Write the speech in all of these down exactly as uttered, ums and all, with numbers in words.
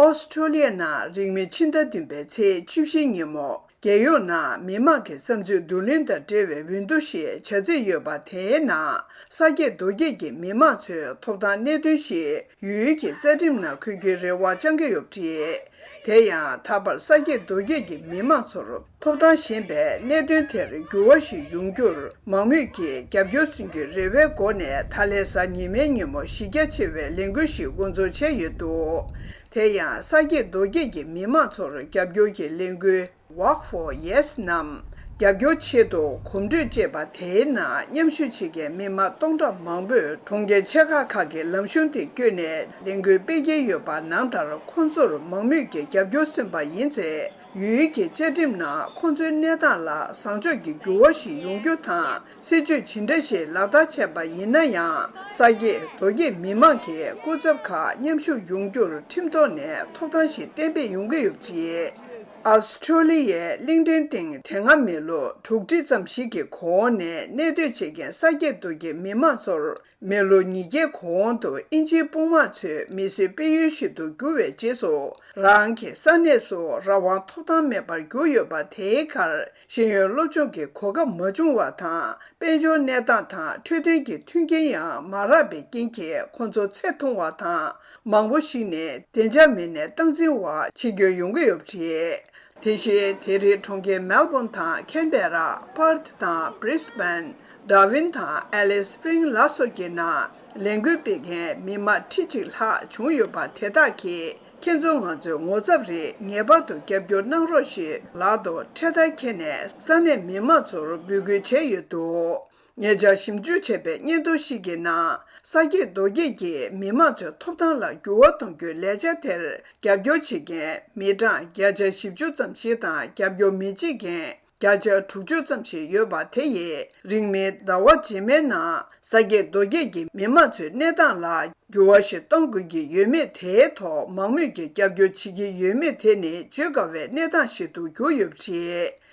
ཨོ་སི་ཁྲོ་ལི་ཡའི་ནང་རིང་མིན་ཕྱི་ཟླ་བདུན་པའི་ཚེས་བཅུ་བཞི་ཉིན་མོ། རྒྱལ་ཡོངས་ནང་མི་མང་གི་བསམ་ཚུལ་བསྡུ་ལེན་དང་འབྲེལ་བའི་འོས་བསྡུ་ཞིག་བྱ་རྩིས་ཡོད་པ། དེའི་ནང་ས་སྐྱེས་རྡོ་སྐྱེས་ཀྱི་མི་མང་ཚོའི་ཐོབ་ཐང་གནད་དོན་ཞིག་ཡུལ་གྱི་རྩ་ཁྲིམས་ནང་འཁོད་རྒྱུའི་རེ་བ་བཅང་གི་ཡོད་པ་རེད། དེ་ཡང་ད་བར་ས་སྐྱེས་རྡོ་སྐྱེས་ཀྱི་མི་མང་ཚོར་ཐོབ་ཐང་ཞན་པའི་གནད་དོན་དེར་འགྱུར་བ་ཞིག་ཡོང་རྒྱུར་མང་མོས་ཀྱིས་རྒྱབ་སྐྱོར་སོན་རྒྱུའི་རེ་བའི་སྒོ་ནས། ད་ལན་གཟའ་ཉི་མའི་ཉིན་མོ་གཞི་རྒྱ་ཆེ་བའི་ལས་འགུལ་ཞིག་འགོ་འཛུགས་བྱས་ཡོད་འདུག་དེ་ཡང་ས་སྐྱེས་རྡོ་སྐྱེས་ཀྱི་མི་མང་ཚོར་རྒྱབ་སྐྱོར་གྱི་ལས་འགུལ། Walk for Yes ནམ། རྒྱབ་སྐྱོར་ཆེད་དུ་གོམ་བགྲོད་ཅེས་པ་དེའི་ནང་མཉམ་ཞུགས་བྱེད་མཁན་མི་མང་སྟོང་ཕྲག་མང་པོས་གྲོང་ཁྱེར་ཆེ་ཁག་ཁག་གི་ལམ་གཞུང་དེ་བསྐྱོད་ནས་ལས་འགུལ་སྤེལ་གྱིན་ཡོད་པ། ནང་ལྟར་ཁོང་ཚོར་མང་མོས་ཀྱིས་རྒྱབ་སྐྱོར་སོན་པ་ཡིན་ཚེ། ཡུལ་གྱི་བཅའ་ཁྲིམས་ནང་ཁོང་ཚོའི་གནས་སྟངས་ལ་བཟང་ཕྱོགས་ཀྱི་འགྱུར་བ་ཞིག་ཡོང་རྒྱུ་དང་། སྲིད་ཇུས་ཇི་འདྲ་ཞིག་ལག་བསྟར་བྱས་པ་ཡིན་ན་ཡང་། ས་སྐྱེས་རྡོ་སྐྱེས་མི་མང་གི་སྐུ་ཚབ་ཁག་མཉམ་ཞུགས་ཡོང་རྒྱུར་ཁྲིམས་ཐོག་ནས་ཐོབ་ཐང་ཞིག་གཏན་འབེབས་ཡོང་གི་ཡོད་པ་རེད། ཨོ་སི་ཁྲོ་ལི་ཡའི་གླིང་ཕྲན་སྟེང་དེ་སྔ་མི་ལོ་དྲུག་ཁྲི་ཙམ་ཞིག་གི་གོང་ནས་གནས་སྡོད་བྱེད་མཁན་ས་སྐྱེས་རྡོ་སྐྱེས་མི་མང་ཚོར། མི་ལོ་ཉིས་བརྒྱའི་གོང་དུ་དབྱིན་ཇིའི་དཔུང་དམག་ཚོས་མི་གསོད་སྤེལ་ཡུལ་ཞིག་ཏུ་གྱུར་བའི་རྗེས་སུ། རང་གི་ས་གནས་སུ་རང་དབང་ཐོབ་ཐང་མེད་པར་གྱུར་ཡོད་པ། དེའི་ཁར་ཤེས་ཡོན་སློབ་སྦྱོང་གི་གོ་སྐབས་མ་བྱུང་བ་དང་། དཔལ་འབྱོར་གནས་སྟངས་དང་འཕྲོད་བསྟེན་གྱི་མཐུན་རྐྱེན་ཡང་མ་རག་པའི་རྐྱེན་གྱིས། ཁོང་ཚོ་ཚེ་ཐུང་བ་དང་། མང་པོ་ཞིག་ནི་བདེ་འཇགས་མི་སྣས་སྟངས་འཛིན་འོག་ཕྱིར་འབྱོར་ཡོང་གི་ཡོད་པ་རེད། དེ་བཞིན་དེ་རིང་གྲོང་ཁྱེར་མེལ་བོན་དང་ཁེན་བེ་ར། པར་ཐི་དང་བྷི་རིས་བྷེན། ཌར་ཝིན་དང་ཨེ་ལིས་སི་པི་རིང་ལ་སོགས་ཀྱི་ནང་ལས་འགུལ་སྤེལ་མཁན་མི་མང་ཁྲི་གཅིག་ལྷག་བྱུང་ཡོད་པ། དེ་དག་གིས། ཁྱེད་ཚོ་ང་ཚོའི་ངོ་ཚབ་རེད། ངེས་པར་དུ་རྒྱབ་སྐྱོར་གནང་རོགས་ཞེས་ལག་ཏུ་འཕྲེད་དར་འཁྱེར་ནས་ས་གནས་མི་མང་ཚོར་འབོད་སྐུལ་བྱས་ཡོད་འདུག་ཉེ་ཆར་ཞིབ་འཇུག་བྱས་པའི་སྙན་ཐོ་ཞིག་གི་ནང་། ས་སྐྱེས་རྡོ་སྐྱེས་ཀྱིས་མི་མང་ཚོའི་ཐོབ་ཐང་ལ་འགྱུར་བ་གཏོང་རྒྱུའི་ལས་འཆར་དེར་རྒྱབ་སྐྱོར་བྱེད་མཁན་མི་གྲངས་བརྒྱ་ཆ་བཞི་བཅུ་ཙམ་ཞིག་དང་། རྒྱབ་སྐྱོར་མི་བྱེད་མཁན་བརྒྱ་ཆ་དྲུག་ཅུ་ཙམ་ཞིག་ཡོད་པ། དེ་ཡིས་རིང་མིན་ཟླ་བ་རྗེས་མའི་ནང་ས་སྐྱེས་རྡོ་སྐྱེས་ཀྱི་མི་མང་ཚོའི་གནས་སྟངས་ལ་འགྱུར་བ་ཞིག་གཏོང་དགོས་ཀྱི་ཡོད་མེད། དེའི་ཐོག་མང་མོས་ཀྱིས་རྒྱབ་སྐྱོར་བྱེད་ཀྱི་ཡོད་མེད་དེ་ནི་བརྗོད་དཀའ་བའི་གནས་སྟངས་ཤིག་ཏུ་གྱུར་ཡོད་པ་རེད།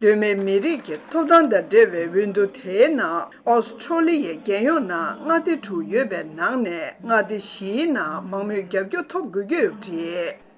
གདོད་མའི་མི་རིགས་ཀྱི་ཐོབ་ཐང་དང་འབྲེལ་བའི་འོས་བསྡུ་དེའི་ནང་། ཨོ་སི་ཁྲོ་ལི་ཡའི་རྒྱལ་ཡོངས་ནང་མངའ་སྡེ་དྲུག་ཡོད་པའི་ནང་ནས་མངའ་སྡེ་བཞིའི་ནང་མང་མོས་རྒྱབ་སྐྱོར་ཐོབ་དགོས་ཀྱི་ཡོད་པ་རེད།